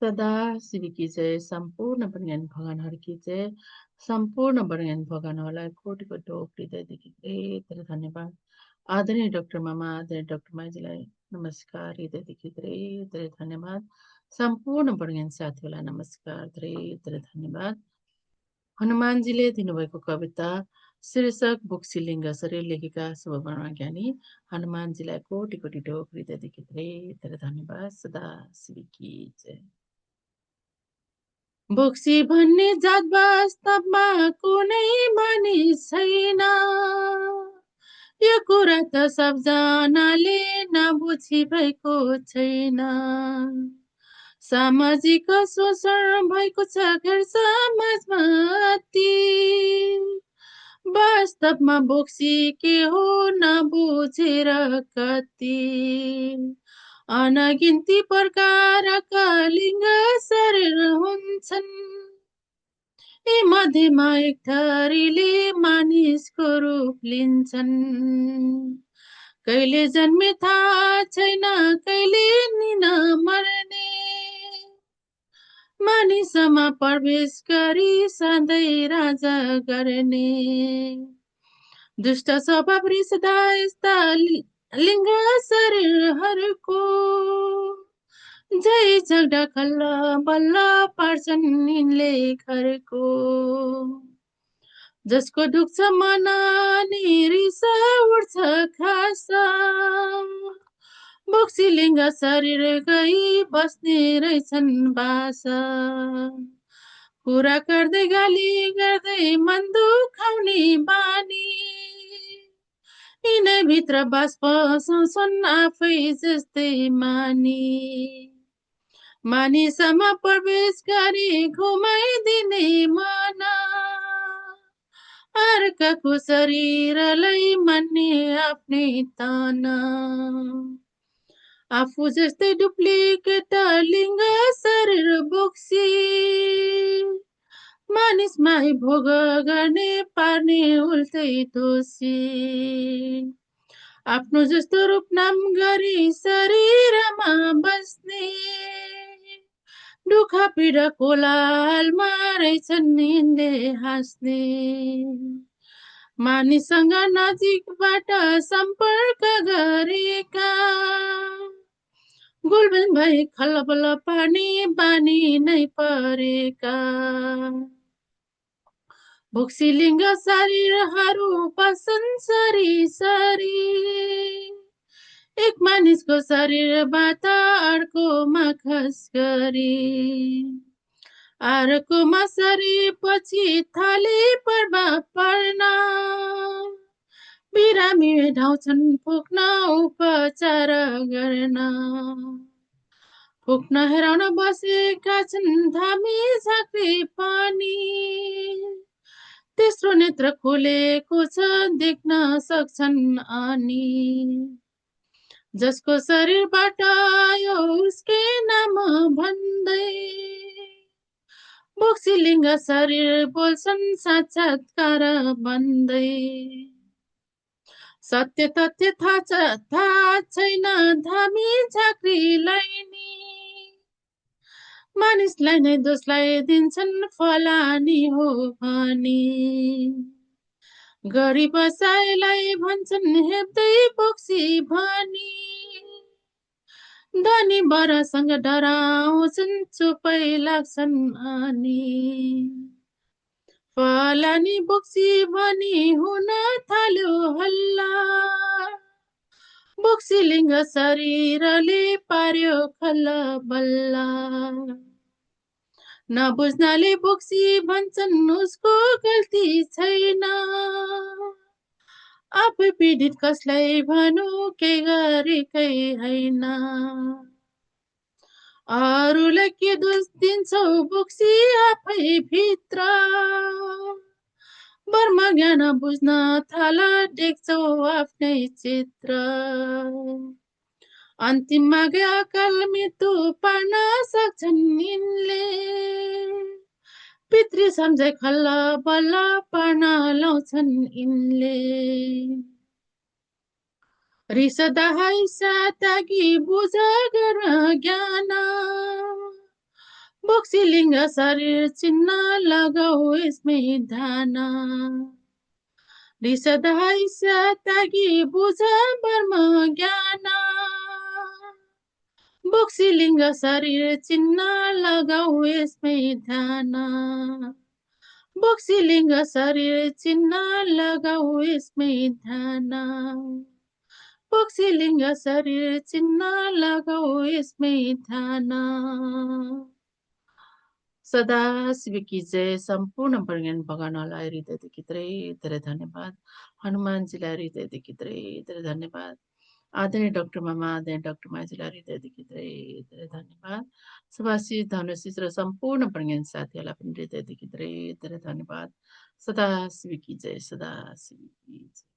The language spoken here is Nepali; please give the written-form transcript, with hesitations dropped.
सदा शिव की जय। सम्पूर्ण वर्णन भगवानहरू की जय। सम्पूर्ण वर्णन भगवानहरूलाई कोटि कोटि हृदयदेखि धेरै धेरै धन्यवाद। आदरणीय डाक्टर मामा, आदरणीय डाक्टर माइजीलाई नमस्कार, हृदयदेखि धेरै धेरै धन्यवाद। सम्पूर्ण वर्णन साथीहरूलाई नमस्कार, धेरै धेरै धन्यवाद। हनुमानजीले दिनुभएको कविता शीर्षक बोक्सीलिङ्ग शरीर लेखेका शुभवर्मा ज्ञानी हनुमानजीलाई कोटि कोटि ढोक हृदयदेखि धेरै धेरै धन्यवाद। सदा शिव की जय। बोक्सी भन्ने जात वास्तवमा कुनै मानिस छैन, यो कुरा त सबजनाले नबुझी भएको छैन। सामाजिक शोषण भएको छ घर समाजमा अति, वास्तवमा बोक्सी के हो नबुझेर कति। अनगिन्ती प्रकारका लिङ्ग शरीर हुन्छन्, यी मध्येमा एक थरीले मानिसको रूप लिन्छन्। कहिले जन्मे थाहा छैन, कहिले निन मर्ने, मानिसमा प्रवेश गरी सधैँ राजा गर्ने। दुष्ट स्वभाव रिसदा यस्ता लिङ्ग शरीरहरूको, जय झगडा खल्ल बल्ल पार्छन् यिनले घरको। जसको दुख्छ मन अनि रिस उठ्छ खास, बोक्सी लिङ्ग शरीर गई बस्ने रहेछन् बास। कुरा गर्दै गाली गर्दै मन दुखाउने बानी, यिनै भित्र बास बसाउँछन् आफै जस्तै मानी। मानिसमा प्रवेश गरी घुमाइदिने मन, अर्काको शरीरलाई मान्ने आफ्नै तन। आफू जस्तै डुप्लिकेट लिङ्ग शरीर बोक्सी, मानिसमै भोग गर्ने पार्ने उल्टै दोषी। आफ्नो जस्तो रूप नाम गरी शरीरमा बस्ने, दुःख पीडा कोलाहलमा रहेछन् यिनले हाँस्ने। मानिससँग नजिकबाट सम्पर्क गरेका, गुलबिन भई खलबल पार्ने बानी नै परेका। बोक्सी लिङ्ग शरीरहरू बस्छन् सरी सरी, एक मानिसको शरीरबाट अर्कोमा खस गरी। अर्कोमा सरेपछि थाले प्रभाव पर्न, बिरामी धाउँछन् फुक्न उपचार गर्न। फुक्न हेराउन बसेका छन् धामी झाँक्री पनि, तेस्रो नेत्र खोलेको छ देख्न सक्छन् अनि। जसको शरीरबाट आयो उसकै नाम भन्दै, बोक्सी लिङ्ग शरीर बोल्छन् साक्षात्कार भन्दै। सत्य तथ्य थाहा छैन धामी झाँक्रीलाई नि, मानिसलाई नै दोषलाई दिन्छन् फलानी हो भनी। गरी बसाइलाई भन्छन् हेप्दै बोक्सी भनी, धनी बरासँग डराउँछन् चुपै लाग्छन् अनि। फलानी बोक्सी भनी हुन थाल्यो हल्ला, बोक्सी लिङ्ग शरीरले पार्यो खल्ल बल्ला। नबुझ्नाले बोक्सी भन्छन् उसको गल्ती छैन, आफै पीडित कसलाई भनु केही गरेकै होइन। अरूलाई के दोष दिन्छौ बोक्सी आफै भित्र, वर्म ज्ञान बुझ्न थाल देख्छौ आफ्नै चित्र। अन्तिममा अकाल मृत्यु पार्न सक्छन् यिनले, पितृ सम्झै खल्ल बल्ल पार्न लाउँछन् यिनले। रिसदा हैसा त्यागी बुझ गर्न ज्ञान, बक्सिलिङ्ग शरीर चिन्ह लगाऊ यसमै ध्यान दिशदाइस तागी बुझ ब्रह्म ज्ञान बक्सिलिङ्ग शरीर चिन्ह लगाऊ यसमै ध्यान बक्सिलिङ्ग शरीर चिन्ह लगाऊ यसमै ध्यान बक्सिलिङ्ग शरीर चिन्ह लगाऊ यसमै ध्यान सदा शिव की जय सम्पूर्ण वर्णन भगवानलाई हृदयदेखि धेरै धेरै धन्यवाद हनुमानजीलाई हृदयदेखि धेरै धेरै धन्यवाद आदरणीय डाक्टर मामा आदरणीय डाक्टर माजीलाई हृदयदेखि धेरै धेरै धन्यवाद सुभाषिष धनुषिष र सम्पूर्ण वर्णन साथीहरूलाई पनि हृदयदेखि धेरै धेरै धन्यवाद सदा शिव की जय सदा शिव की जय